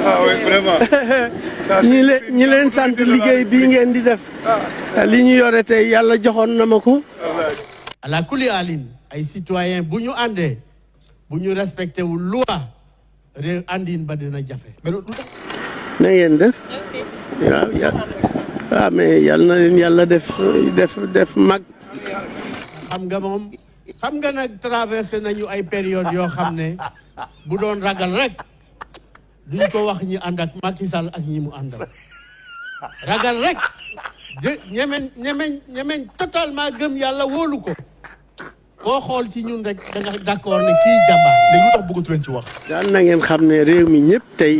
ah oui vraiment. ñi leen sant liggéey bii ngeen di def. li ñu yore tey yàlla joxoon na ma ko. ala kuli alin ay citoyen bu ñu àndee bu ñu respecté wu loi réew àndin ba dina jafe. na ngeen def. waaw mais yal na leen yàlla def mag. xam nga nag traversé nañu ay période yoo xam ne bu doon ragal rek duñ ko wax ñi ànd ak Macky Sall ak ñi mu àndal ragal rek ñemeñ totalement gëm yàlla wóolu ko koo xool ci ñun rek da nga d'accord ne kii jàmbaar. léegi lu tax bëggatu leen ci wax. daal na ngeen xam ne réew mi ñëpp tey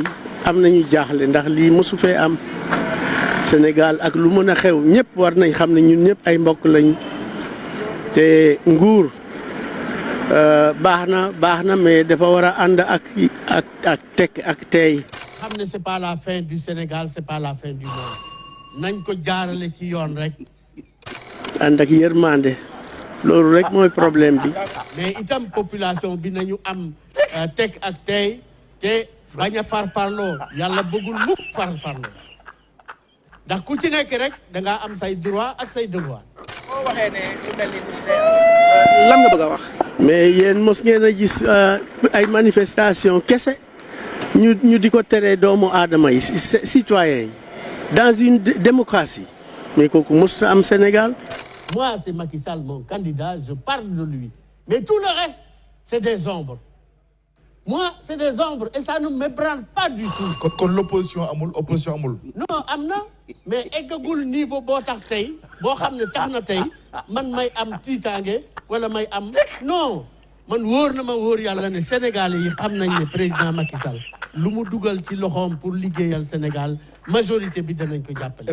am nañu jaaxle ndax lii mosu fee am Sénégal ak lu mën a xew ñëpp war nañ xam ne ñun ñëpp ay mbokk lañ te nguur baax na mais dafa war a ànd ak tekk ak tey. xam ne c'est pas la fin du Sénégal c'est pas la fin du monde nañ ko jaarale ci yoon rek. ànd ak yërmande loolu rek mooy problème bi. mais itam population bi nañu am tekk ak tey te bañ a farfarloo yàlla bëggul mukk farfarloo ndax ku ci nekk rek da ngaa am say droit ak say devoir. boo waxee ne su mel ni lan nga bëgg a wax. mais yéen mos ngeen a gis ay manifestation kese ñu di ko tere doomu aadama yi citoyens yi dans une démocratie mais kooku mos na am Sénégal. Moi c'est Macky Sall mon candidat je parle de lui mais tout le reste c'est des ombres moi c'est des ombres et ça ne m'ébranle pas du tout. kon l'opposition amul. non am na mais eggagul niveau boo tax tey boo xam ne tax na tey man may am tiitaange wala may am non man wóor na ma wóor yàlla ne Sénégalais yi xam nañ ne président Macky Sall lu mu dugal ci loxoom pour liggéeyal Sénégal majorité bi danañ ko jàppale.